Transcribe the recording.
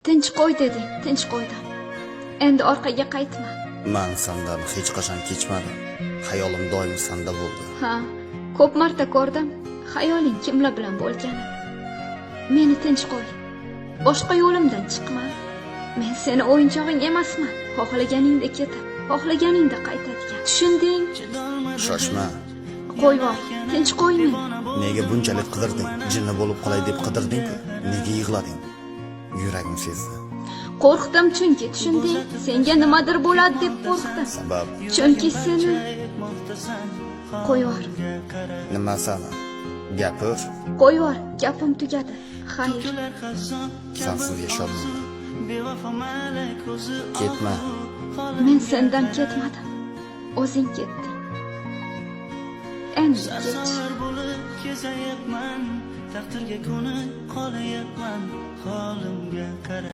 Tinch qo'y deding, tinch qo'ydim. Endi orqaga qaytma. Man sendan hech qachon kechmadim. Xayolim doim senda bo'ldi. Ha, ko'p marta ko'rdim xayoling kimlar bilan bo'lganini. Meni tinch qo'y. Boshqa yo'limdan chiqma. Men seni o'yinchog'ing emasman. Xohlaganingda ketib, xohlaganingda qaytadigan. Tushunding? Shoshma. Qo'yvor, tinch qo'y meni. Nega bunchalik qidirding? Jinni bo'lib qolay deb qidirding-ku. Nega yig'lading? Yuragim sezdi. Qo'rqdim chunki, tushunding? Senga nimadir bo'ladi deb qo'rqdim. Sabab? Chunki seni qo'yvor. Nima sani? Gapir. Qo'yvor, gapim tugadi. Xayr. Sensiz yasholmayman. Ketma. Men sendan ketmadim. O'zing ketding. Endi kech. Bo'lib kezayapman, taqdirga ko'nib qolyapman, holimga qara.